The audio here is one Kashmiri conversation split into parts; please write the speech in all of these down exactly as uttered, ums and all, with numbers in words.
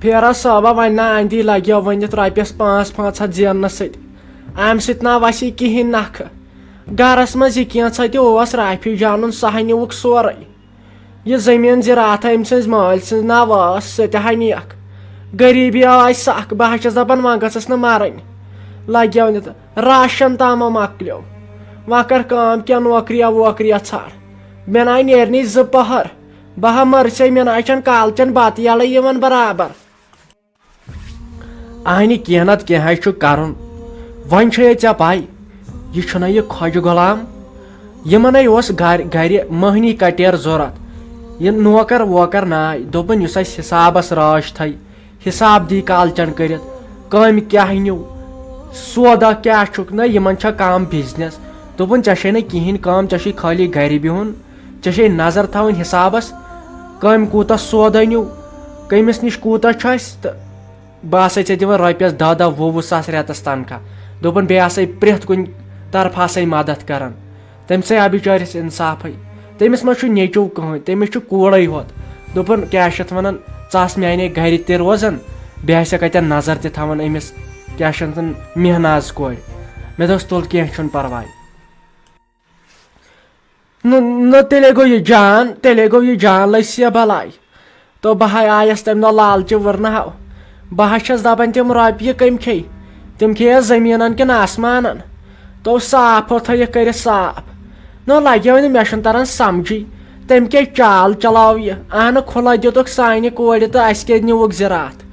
پھیرا صٲبہ، وۄنۍ نا اندی لگیو ؤنِتھ رۄپیس پانٛژھ پانٛژھ ہتھ زیننس سۭتۍ۔ امہِ سۭتۍ نا وسی کِہینۍ نکھٕ۔ گرس منٛز یہِ کینٛژھا تہِ اوس، رافی جانُن سہہ نیوُکھ سورُے۔ یہِ زٔمیٖن زِراعت أمۍ سٕنٛزِ مٲلۍ سٕنٛز نا ٲس، سۄ تہِ ہا نِیَکھ۔ غریٖبی آے سکھ، بہٕ ہا چھَس دَپان وۄنۍ گٔژھٕس نہٕ مَرٕنۍ۔ لَگیو نہٕ تہٕ راشن تامو مۄکلیو۔ وۄنۍ کر کٲم کینٛہہ، نوکریا ووکریا ژھانڈ۔ مےٚ ناے نیرنٕے زٕ پٔہر۔ بہٕ ہا مَرٕ سے، مےٚ ناے چھَنہٕ کالچن بَتہٕ یَلہٕ یِوان برابر۔ اہنہِ کینٛہہ نتہٕ کینٛہہ ہے چھُ کرُن۔ وۄنۍ چھے ژےٚ پَے، یہِ چھُنہ یہِ خۄجہِ غلام؟ یِمن ہے اوس گرِ، گرِ مٔہنی کٹیر ضوٚرتھ۔ یہِ نوکر ووکر ناے، دوٚپُن یُس اَسہِ حسابس راچھ تھایہِ، حساب دی کالچن کٔرِتھ، کامہِ کیٛاہ نیوٗ، سودا کیٛاہ چھُکھ، نہ یِمن چھا کم بزنس؟ دوٚپُن ژےٚ چھے نہٕ کِہینۍ کٲم، ژےٚ چھُے خٲلی گرِ بِہُن، ژےٚ چھے نظر تھاوٕنۍ حسابس، کٔمۍ کوٗتاہ سودا نیوٗ، کٔمِس نِش کوٗتاہ چھُ اَسہِ، تہٕ بہٕ آسَے ژےٚ دِوان رۄپیَس دَہ دَہ وُہ وُہ ساس رٮ۪تَس تنخواہ۔ دوٚپُن بیٚیہِ آسَے پرٛٮ۪تھ کُنہِ طرفہٕ آسَے مدد کران۔ تٔمۍ سٕے آو بِچٲرِس اِنصافٕے۔ تٔمِس ما چھُ نیٚچوٗ کٕہٕنۍ، تٔمِس چھُ کوٗرَے ہوت۔ دوٚپُن کیٛاہ چھِ اَتھ وَنان، ژٕ آس میٛانے گرِ تہِ روزان، بیٚیہِ آسٮ۪کھ اَتٮ۪ن نظر تہِ تھاوان أمِس، کیٛاہ چھِ اَتھ وَنان، مہناز کورِ۔ مےٚ دوٚپُس تُل کینٛہہ چھُنہٕ پرواے۔ نہ، نہ، تیٚلے گوٚو یہِ جان، تیٚلے گوٚو یہِ جان لٔسۍ یا بلاے۔ تو بہٕ ہاے آیس تمہِ دۄہ لالچہِ وٕرنہٕ ہاو۔ بہٕ ہا چھس دپان تِم رۄپیہِ کٔمۍ کھیٚیہِ؟ تِم کھیٚیس زٔمیٖنن کِنہٕ آسمانن؟ تو صاف ہو تھٲیِکھ کٔرِتھ صاف۔ نہ لگیو نہٕ، مےٚ چھُنہٕ تران سمجھٕے۔ تٔمۍ کیٛاہ چال چلاو یہِ؟ اہنہٕ کھُلہ دِتُکھ سانہِ کورِ تہٕ اسہِ کیٛازِ نیوٗکھ زِراعت؟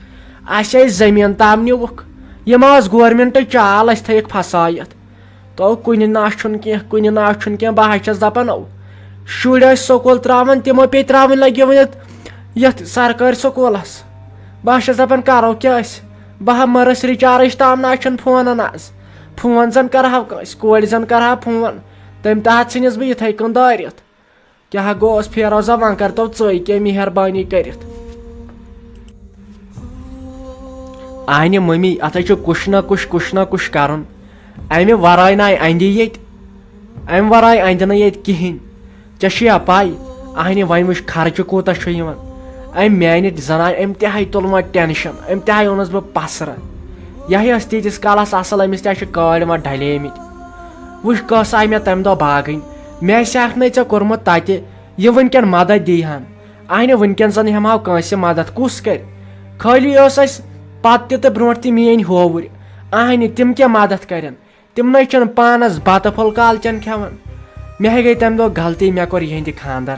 اسہِ ٲسۍ زٔمیٖن تام نیوٗکھ۔ یہِ ما ٲس گورمنٹٕچ چال، اسہِ تھٲیِکھ پھسٲیِتھ۔ تو کُنہِ نا چھُنہٕ کینٛہہ، کُنہِ نا چھُنہٕ کینٛہہ، بہٕ ہا چھَس دَپان، او، شُرۍ ٲسۍ سکوٗل ترٛاوان، تِمو پیٚیہِ ترٛاوٕنۍ لَگیو وۄنۍ یَتھ، یَتھ سرکٲرۍ سکوٗلَس۔ بہٕ ہا چھَس دَپان، کَرو کیٛاہ أسۍ؟ بہٕ ہا مَرٕ أسۍ رِچارٕج تام نا چھُنہٕ فونَن آز۔ فون زَن کَرٕ ہا کٲنٛسہِ، کورِ زَن کَرٕ ہا فون، تَمہِ تحت ژھٕنِس بہٕ یِتھَے کٔنۍ دٲرِتھ۔ کیٛاہ گوٚوس فیروزا، وۄنۍ کر تو ژٕے کینٛہہ مہربٲنی کٔرِتھ۔ اہنہِ مٔمی، اتھ ہے چھُ کُش نہ کُش، کُش نہ کُش کرُن۔ امہِ ورٲے نہ اندِ ییٚتہِ، امہِ ورٲے اندِ نہٕ ییٚتہِ کِہینۍ۔ ژےٚ چھُیا پاے، اہنہِ وۄنۍ وٕچھ خرچہٕ کوٗتاہ چھُ یِوان۔ أمۍ میانہِ زنانہِ، أمۍ تہِ ہاے تُل وۄنۍ ٹینشن، أمۍ تہِ ہاے اوٚنُس بہٕ پسرٕ۔ یہِ ہاے ٲس تیٖتِس کالس اصل، أمِس تہِ ہاے چھِ کٲڑۍ وۄنۍ ڈلیمٕتۍ۔ وٕچھ کۄس آے مےٚ تمہِ دۄہ باگٕنۍ، مےٚ آسہِ ہاکھ نے ژےٚ کوٚرمُت تتہِ، یہِ وٕنکٮ۪ن مدد دی ہن۔ اہنہِ وٕنکٮ۪ن زن ہٮ۪مہٕ ہاو کٲنٛسہِ مدد، کُس کرِ؟ خٲلی ٲس اسہِ پتہٕ تہِ تہٕ برونٛٹھ تہِ میٲنۍ ہووُرۍ۔ اہنہِ تِم کیٛاہ مدد کرن؟ تِمنے چھِنہٕ پانس بتہٕ پھوٚل کالچن کھٮ۪وان۔ مےٚ ہے گٔے تمہِ دۄہ غلطی، مےٚ کوٚر یِہنٛدِ خانٛدر۔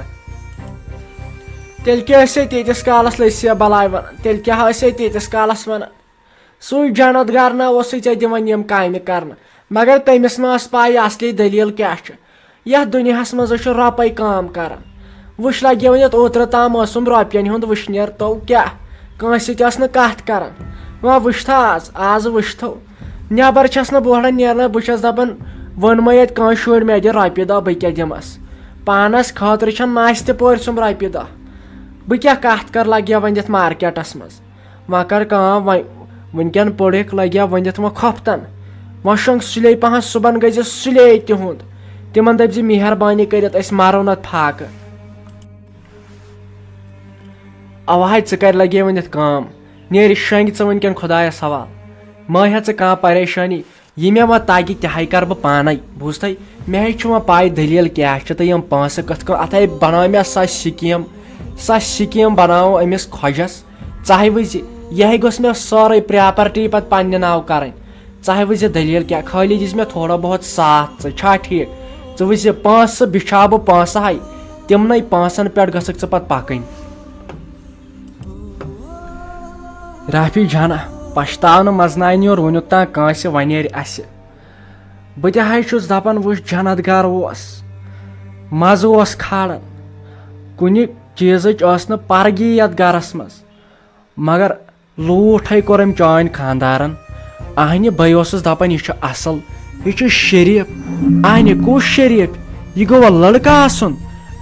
تیٚلہِ کیٛاہ ٲسۍ تیٖتِس کالس لٔسۍ یا بلاے ونان؟ تیٚلہِ کیٛاہ ٲسۍ تیٖتِس کالس ونان؟ سُے جنت گار نا اوسُے ژےٚ دِوان یِم کامہِ کرنہٕ، مگر تٔمِس ما ٲس پاے اصلی دٔلیٖل کیٛاہ چھِ۔ یتھ دُنیاہس منٛز چھُ رۄپے کٲم کران۔ وٕچھ لگیو یتھ اوترٕ تام ٲسٕم رۄپین ہُنٛد وٕشنیر تو کیٛاہ، کٲنٛسہِ سۭتۍ ٲس نہٕ کتھ کران۔ وۄنۍ وٕچھتھا آز، آز وٕچھتھو۔ نٮ۪بر چھس نہٕ بوہڑان نیران، بہٕ چھس دپان ووٚنمے یتہِ کٲنٛسہِ شُرۍ مےٚ دِ رۄپیہِ دہ، بہٕ کیٛاہ دِمس؟ پانس خٲطرٕ چھم نستہِ پورِ سُم رۄپیہِ دہ۔ بہٕ کیٛاہ کتھ کرٕ لگیو وۄنۍ یتھ مارکیٹس منٛز؟ وۄنۍ کر کٲم، وۄنۍ وٕنکٮ۪ن پوٚرُکھ لگیا ؤنِتھ وۄنۍ خۄفتن۔ وۄنۍ شۄنٛگ سُلے پہن، صُبحن گٔے زِ سُلے تِہُنٛد۔ تِمن دٔپۍ زِ مہربٲنی کٔرِتھ أسۍ مرو نتہٕ فاقہٕ۔ اوا ہے، ژٕ کر لگے ؤنِتھ کٲم؟ نیرِ شۄنٛگہِ ژٕ وٕنکٮ۪ن خۄدایس حوال۔ مہ ہےٚ ژٕ کانٛہہ پریشٲنی۔ یہِ مےٚ وۄنۍ تَگہِ تہِ ہَے کَرٕ بہٕ پانَے، بوٗزتھَے؟ مےٚ ہے چھُ وۄنۍ پَے دٔلیٖل کیٛاہ چھِ تہٕ یِم پونٛسہٕ کِتھ کٔنۍ، اَتھ ہے بَنٲو مےٚ سۄ سِکیٖم، سۄ سِکیٖم بَناوو أمِس خۄجَس۔ ژٕ ہَے وٕچھ زِ یہِ ہے گوٚژھ مےٚ سٲرٕے پرٛاپَرٹی پَتہٕ پنٛنہِ ناو کَرٕنۍ۔ ژٕ ہَے وٕچھ زِ دٔلیٖل کیٛاہ، خٲلی دِژ مےٚ تھوڑا بہت ساتھ ژٕ، چھا ٹھیٖک؟ ژٕ وٕچھ زِ پونٛسہٕ بِچھاو بہٕ پونٛسہٕ ہَے، تِمنٕے پونٛسَن پٮ۪ٹھ گٔژھٕکھ ژٕ پَتہٕ پَکٕنۍ۔ رافی جانا، پشتاونہٕ منٛز ناے نیوٗر وُنیُک تام کٲنٛسہِ، وۄنۍ نیرِ اَسہِ۔ بہٕ تہِ ہاے چھُس دَپان، وٕچھ، جنت گَر اوس، مَزٕ اوس کھالان، کُنہِ چیٖزٕچ ٲس نہٕ پَرگی یَتھ گَرَس منٛز، مگر لوٗٹھ ہے کوٚر أمۍ چٲنۍ خانٛدارَن۔ اَہنہِ بہٕ اوسُس دَپان، یہِ چھُ اَصٕل، یہِ چھُ شریٖف۔ اَہنہِ کُس شریٖف؟ یہِ گوٚوا لٔڑکہٕ آسُن؟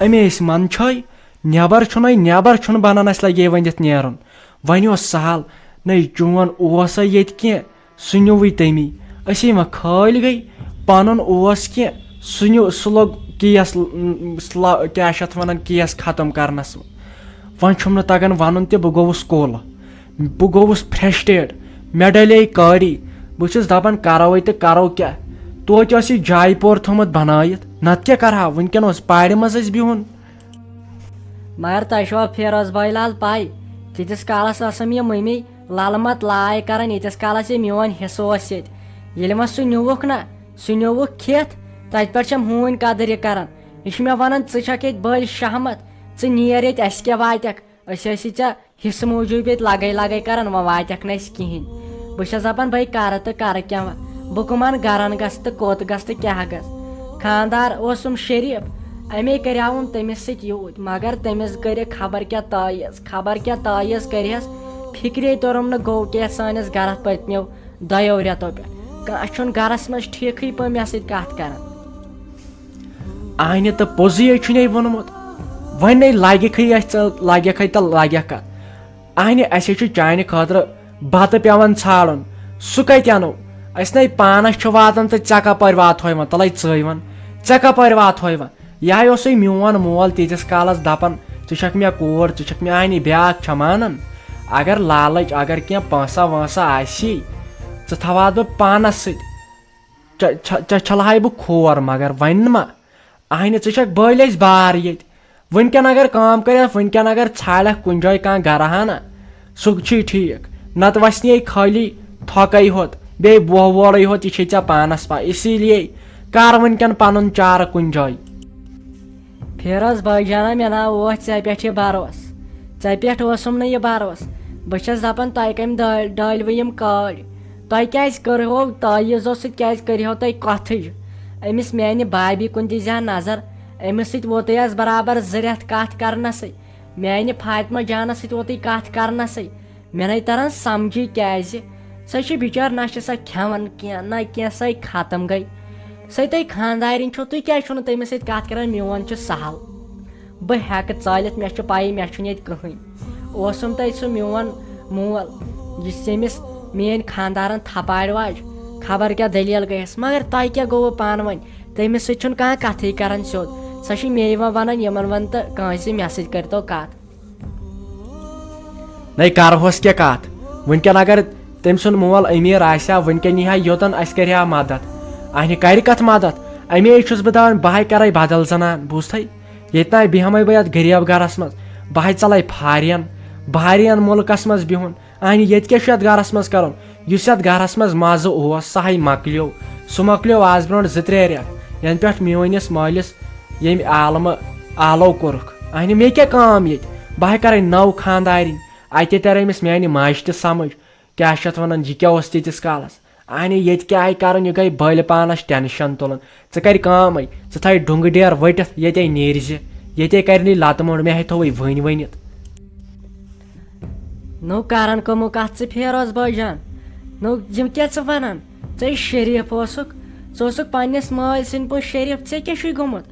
أمۍ ٲسۍ منٛدچھٲے۔ نٮ۪بر چھُنَے، نٮ۪بر چھُنہٕ بنان، اَسہِ لگے وۄنۍ یَتھ نیرُن۔ وۄنۍ اوس سہل، نَے چون اوسَے ییٚتہِ کینٛہہ، سُہ نیوٗوٕے تٔمی۔ أسے وۄنۍ کھٲلۍ گٔے، پَنُن اوس کینٛہہ، سُہ نیوٗ، سُہ لوٚگ کیس، ل-، کیٛاہ چھِ اَتھ وَنان، کیس ختم کرنَس۔ وۄنۍ چھُم نہٕ تَگان وَنُن تہِ، بہٕ گوٚوُس کُل۔ بہٕ گوٚوُس فرسٹریٹ، مےٚ ڈلے کاڑی۔ بہٕ چھُس دپان، کرو ہے تہٕ کرو کیٛاہ؟ توتہِ اوس یہِ جاے پور تھوٚمُت بنٲیِتھ، نتہٕ کیٛاہ کرہا؟ وٕنکیٚن اوس پارِ منٛز اَسہِ بِہُن۔ مگر تۄہہِ چھوا فیروز بھائی لال پاے، تیٖتِس کالس ٲسٕم یہِ مٔمی للہٕ مت لاے کران، ییٖتِس کالس یہِ میون حصہٕ اوس ییٚتہِ۔ ییٚلہِ وۄنۍ سُہ نیوٗوُکھ نہ، سُہ نیوٗوُکھ کھٮ۪تھ، تتہِ پٮ۪ٹھ چھم ہوٗنۍ قدر یہِ کران۔ یہِ چھُ مےٚ ونان، ژٕ چھکھ ییٚتہِ بٔلۍ شہمت، ژٕ نیر ییٚتہِ، اسہِ کیٛاہ واتٮ۪کھ؟ أسۍ ٲسۍ ژےٚ حصہٕ موٗجوٗب ییٚتہِ لگے لگے کران، وۄنۍ واتٮ۪کھ نہٕ أسۍ کِہینۍ۔ بہٕ چھس دپان، بہٕ کرٕ تہٕ کرٕ کیٛاہ وۄنۍ؟ بہٕ کٕمن گرن گژھٕ تہٕ کوٚت گژھٕ تہٕ کیٛاہ گژھٕ؟ خاندار اوسُم شریف، امے کریاوُم تٔمِس سۭتۍ یوٗت، مگر تٔمِس کٔرِکھ خبر کیٛاہ تٲیٖز، خبر کیٛاہ تٲیٖز کٔرہس۔ فکرے توٚرُم نہٕ گوٚو کیٛاہ سٲنِس گرس پٔتمیو دۄیو رٮ۪تو پٮ۪ٹھ۔ کانٛہہ چھُنہٕ گرس منٛز ٹھیٖکھٕے پٲٹھۍ مےٚ سۭتۍ کتھ کران۔ اہنہِ تہٕ پوٚزُے ہے چھُنے ووٚنمُت۔ وۄنۍ نے لگہِ کھٕے اَسہِ ژٕ، لگہِ کھٕے تہٕ لگہِ کتھ۔ اہنہِ، اَسہِ ہے چھُ چانہِ خٲطرٕ بتہٕ پٮ۪وان ژھانڈُن۔ سُہ کتہِ انو؟ أسۍ نے پانس چھِ واتان تہٕ ژےٚ کپٲرۍ واتہوے وۄنۍ؟ تلے ژٕے وَن، ژےٚ کپٲرۍ واتہوے وۄنۍ؟ یہِ ہا اوسُے میون مول تیٖتِس کالس دپان، ژٕ چھکھ مےٚ کوٗر، ژٕ چھکھ مےٚ اہنہِ، بیٛاکھ چھا مانان؟ اگر لالٕچ، اگر کینٛہہ پونٛسہ وونٛسہ آسی، ژٕ تھاوہتھ بہٕ پانس سۭتۍ۔ ژےٚ، ژےٚ، ژےٚ چھلہٕ ہاے بہٕ کھور، مگر وۄنۍ ما؟ اہنہِ، ژٕ چھکھ بٔلۍ اَسہِ بار ییٚتہِ۔ وٕنکٮ۪ن اگر کٲم کٔرِتھ، وٕنکٮ۪ن اگر ژھالکھ کُنہِ جایہِ کانٛہہ گرٕ ہنا، سُہ چھُے ٹھیٖک، نتہٕ وسہِ نے خٲلی تھۄکے ہوت، بیٚیہِ بوہ وورے ہوت، یہِ چھے ژےٚ پانس پاے۔ اسی لیے کر وٕنکٮ۪ن پنُن چارٕ کُنہِ جایہِ۔ فیروز بھائی جانا، مےٚ نہ اوس ژےٚ پٮ۪ٹھ یہِ بھروسہٕ، ژےٚ پٮ۪ٹھ اوسُم نہٕ یہِ بھروسہٕ۔ بہٕ چھس دپان، تۄہہِ کمہِ ڈٲلۍ، ڈٲلۍ وٕ یِم کٲڑۍ؟ تۄہہِ کیٛازِ کٔرہو تٲیٖزو سۭتۍ، کیٛازِ کٔرہو تۄہہِ کتھٕے؟ أمِس میانہِ بابی کُن دِیٖزِ ہا نظر، أمِس سۭتۍ ووتُے از برابر زٕ رٮ۪تھ کتھ کرنسٕے، میانہِ فاطمہ جانس سۭتۍ ووتُے کتھ کرنسٕے۔ مےٚ نے تران سمجھی کیٛازِ۔ سۄ چھِ بِچٲر نہ چھِ سۄ کھٮ۪وان کینٛہہ، نہ کینٛہہ، سۄے ختم گٔے۔ سۄے تۄہہِ خانٛدارِنۍ چھو، تُہۍ کیٛازِ چھِو نہٕ تٔمِس سۭتۍ کتھ کران؟ میون چھُ سہل۔ بہٕ ہٮ۪کہٕ ژٲلِتھ، مےٚ چھِ پَیی، مےٚ چھُنہٕ ییٚتہِ کٕہٕنۍ۔ اوسُم تۄہہِ سُہ میون مول، یُس ییٚمِس میٲنۍ خانٛدارن تھپاڑِ واج، خبر کیٛاہ دٔلیٖل گٔیَس، مگر تۄہہِ کیٛاہ گوٚوٕ پانہٕ ؤنۍ؟ تٔمِس سۭتۍ چھُنہٕ کانٛہہ کتھٕے کران سیوٚد۔ سۄ چھِ مے یِوان ونان، یِمن ون تہٕ کٲنٛسہِ، مےٚ سۭتۍ کٔرۍتو کتھ۔ نَے کرہوس کیٛاہ کتھ؟ وٕنکٮ۪ن اگر تٔمۍ سُنٛد مول أمیٖر آسہِ ہا، وٕنکٮ۪ن یی ہا یوٚتن، اَسہِ کرِ ہا مدد۔ اہنہِ کرِ کتھ مدد؟ اَمے چھُس بہٕ دپان، بہٕ ہاے کرے بدل زنان، بوٗزتھے؟ ییٚتہِ نَے بیٚہمے بہٕ یتھ غریب گرس منٛز، بہٕ ہاے ژلے فارین، بہٕ ہارین مُلکس منٛز بِہُن۔ اہنہِ ییٚتہِ کیٛاہ چھُ یتھ گرس منٛز کرُن؟ یُس یتھ گرس منٛز مزٕ اوس، سُہ ہاے مۄکلیو۔ سُہ مۄکلیو آز برونٛٹھ زٕ ترٛےٚ رٮ۪تھ، ینہٕ پٮ۪ٹھ میٲنِس مٲلِس ییٚمہِ عالمہٕ آلو کوٚرُکھ۔ اہنہِ مےٚ کیٛاہ کٲم ییٚتہِ؟ بہٕ ہاے کرے نٔو خانٛدارِنۍ۔ اَتہِ تہِ ترِ أمِس میانہِ ماجہِ تہِ سمجھ۔ کیٛاہ چھِ اَتھ وَنان، یہِ کیٛاہ اوس تیٖتِس کالَس؟ اَہنہِ، ییٚتہِ کیٛاہ آیہِ کَرُن؟ یہِ گٔے بٔلۍ پانَس ٹٮ۪نشَن تُلُن۔ ژٕ کَرِ کٲمٕے، ژٕ تھاوِ ڈُنٛگہٕ ڈیر ؤٹِتھ، ییٚتے نیرِ زِ، ییٚتے کَرِ نہٕ یہِ لَتہٕ موٚنٛڈ، مےٚ ہے تھوٚوُے وٕنۍ ؤنِتھ۔ نو کران کٕمو کَتھ ژٕ فیروز بٲے جان؟ نو یِم کیٛاہ ژٕ وَنان؟ ژٕ ہے شریٖف اوسُکھ، ژٕ اوسُکھ پنٛنِس مٲلۍ سٕنٛدۍ پٲٹھۍ شریٖف، ژےٚ کیٛاہ چھُے گوٚمُت؟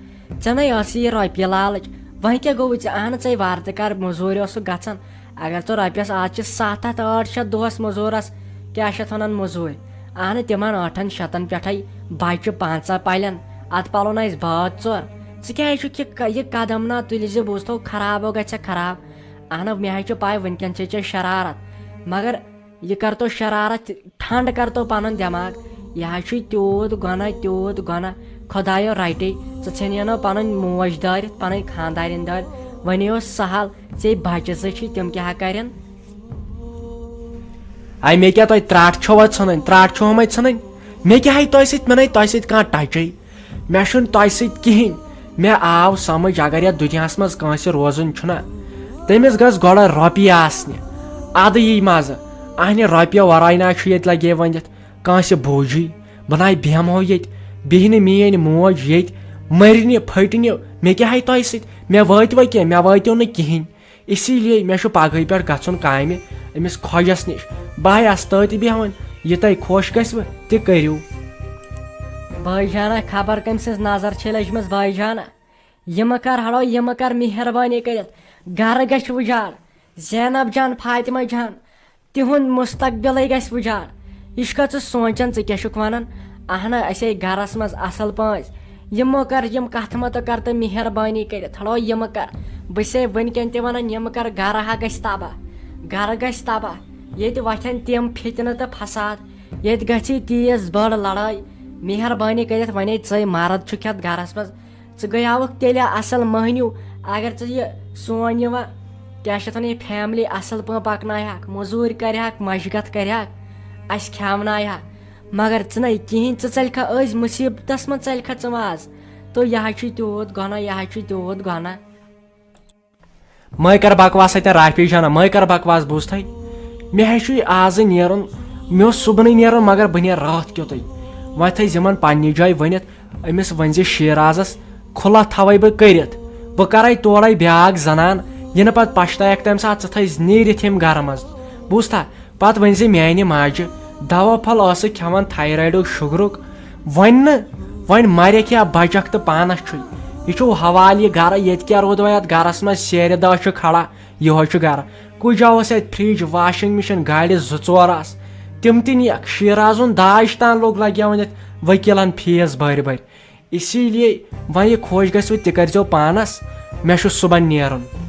ژےٚ نے ٲسٕے یہِ رۄپیہِ لالٕچ، وۄنۍ کیٛاہ گوٚوُے ژےٚ؟ اہنہٕ، ژَے وارٕ تہِ کَر، مٔزوٗرۍ اوسُکھ گژھان۔ اگر ژٕ رۄپیس، آز چھِ ستھ ہتھ ٲٹھ شتھ دۄہس مٔزوٗرس، کیٛاہ چھِ اتھ ونان، مٔزوٗرۍ۔ اہنہٕ، تِمن ٲٹھن شتن پٮ۪ٹھے بچہِ پنژاہ پلن، اتھ پلو نہ أسۍ بٲژ ژور۔ ژٕ کیٛازِ چھُکھ یہِ ک-، یہِ قدم نہ تُلہِ زِ بوٗزتھو خرابو گژھِ خراب؟ اہنہٕ، مےٚ حظ چھِ پاے وٕنکیٚن چھے ژےٚ شرارت، مگر یہِ کر تو شرارت، ٹھنڈ کر تو پنُن دٮ۪ماغ۔ یہِ حظ چھُے تیوٗت گۄناہ، تیوٗت گۄناہ۔ خۄدایو رٹے، ژٕ ژھٕنیٚنو پنٕنۍ موج دٲرِتھ، پنٕنۍ خانٛدارِنۍ دٲرِتھ۔ وۄنۍ اوس سہل، ژےٚ بچہِ زٕ چھی، تِم کیٛاہ کرن؟ اے، مےٚ کیٛاہ تۄہہِ ترٛٹھ چھوا ژھٕنٕنۍ؟ ترٛٹھ چھو ہُمے ژھٕنٕنۍ؟ مےٚ کیٛاہ ہے تۄہہِ سۭتۍ؟ مےٚ نے تۄہہِ سۭتۍ کانٛہہ ٹچے۔ مےٚ چھُنہٕ تۄہہِ سۭتۍ کِہیٖنۍ۔ مےٚ آو سمجھ، اگر یتھ دُنیاہس منٛز کٲنٛسہِ روزُن چھُنہ، تٔمِس گٔژھ گۄڈٕ رۄپیہِ آسنہِ، ادٕ یی مزٕ۔ اہنہِ، رۄپیہِ ورٲے نہ چھُ ییٚتہِ لگے ؤنِتھ کٲنٛسہِ بوجی۔ بہٕ ناے بیٚہمہو ییٚتہِ، بیٚہہِ نہٕ میٲنۍ موج ییٚتہِ، مرِ نہِ پھٔٹہِ نہِ۔ مےٚ کیٛاہ ہے تۄہہِ سۭتۍ؟ مےٚ وٲتۍ وۄنۍ کینٛہہ؟ مےٚ وٲتیو نہٕ کِہیٖنۍ۔ اسی لیے مےٚ چھُ پگہٕے پٮ۪ٹھ گژھُن کامہِ، أمِس خۄجس نِش۔ بہٕ ہے آسہٕ تٔتۍ بیٚہوان، یہِ تۄہہِ خۄش گژھِوٕ، تہِ کٔرِو۔ بٲے جانا، خبر کٔمۍ سٕنٛز نظر چھے لٔجمٕژ بٲے جانا؟ یِمہٕ کر ہڑو، یِمہٕ کر مہربٲنی کٔرِتھ۔ گرٕ گژھِ وُجار۔ زینب جان، فاطمہ جان، تِہُنٛد مستقبلٕے گژھِ وُجار۔ یہِ چھُکھا ژٕ سونٛچان، ژٕ کیٛاہ چھُکھ ونان؟ اہنہ، أسے گرس منٛز اصل پٲنٛژ۔ یِمو کر، یِم کتھٕ مہ تہٕ کر تہٕ مہربٲنی کٔرِتھ ہڑو یِمہٕ کر۔ بہٕ چھسے وٕنکٮ۪ن تہِ ونان، یِمہٕ کر، گرٕ ہا گژھِ تباہ۔ گرٕ گژھِ تباہ۔ ییٚتہِ وۄتھن تِم فتنہٕ تہٕ فساد، ییٚتہِ گژھِ تیٖژ بٔڑ لڑٲے۔ مہربٲنی کٔرِتھ، ونے ژے مرد چھُکھ یتھ گرس منٛز، ژٕ گٔیاوکھ تیٚلہِ اصل مٔہنیوٗ۔ اگر ژٕ یہِ سون یہِ وۄنۍ کیٛاہ چھِ اتھ ونان، یہِ فیملی اصل پٲٹھۍ پکناوہکھ، مٔزوٗرۍ کرہکھ، مشقت کرہکھ، اسہِ کھیاوناوہکھ، مگر ژٕ نے کِہینۍ، ژٕ ژلکھا أزۍ مُصیبتس منٛز، ژلکھا ژٕ وَز۔ تو یہِ حظ چھُے تیوٗت گۄناہ، یہِ حظ چھُے تیوٗت گۄناہ۔ مے کر بکواس اتٮ۪ن رافی جانہ، مے کر بکواس، بوٗزتھے؟ مےٚ ہے چھُے آزٕ نیرُن، مےٚ اوس صُبحنٕے نیرُن، مگر بہٕ نیرٕ راتھ کیُتھُے۔ وۄنۍ تھٲے زِمن پننہِ جایہِ ؤنِتھ، أمِس ؤنۍ زِ شیرازس کھُلہ تھاوے بہٕ کٔرِتھ، بہٕ کرے تورے بیاکھ زنان، یِنہٕ پتہٕ پشتاوکھ تمہِ ساتہٕ۔ ژٕ تھٲے نیٖرِتھ ییٚمہِ گرٕ منٛز، بوٗزتھا؟ پتہٕ ؤنۍ زِ میانہِ ماجہِ، دوا پھل ٲسہٕ کھٮ۪وان تھایرایڈُک شُگرُک، وۄنۍ نہٕ، وۄنۍ مرکھ یا بچکھ تہٕ پانس چھُے۔ یہِ چھُو حوالہٕ یہِ گرٕ، ییٚتہِ کیٛاہ روٗد وۄنۍ اتھ گرس منٛز؟ سیرِ دہ چھُ کھڑا، یِہوے چھُ گرٕ۔ کُجا اوس اتہِ فرج، واشنگ مشین، گاڑِ زٕ ژور آسہٕ، تِم تہِ نِیکھ۔ شیرازُن داج تان لوٚگ لگیاوُن یتھ وکیلن فیس بٔرۍ بٔرۍ۔ اسی لیے وۄنۍ یہِ خۄش گژھِ وۄنۍ تہِ کٔرۍزیو پانس، مےٚ چھُ صُبحن نیرُن۔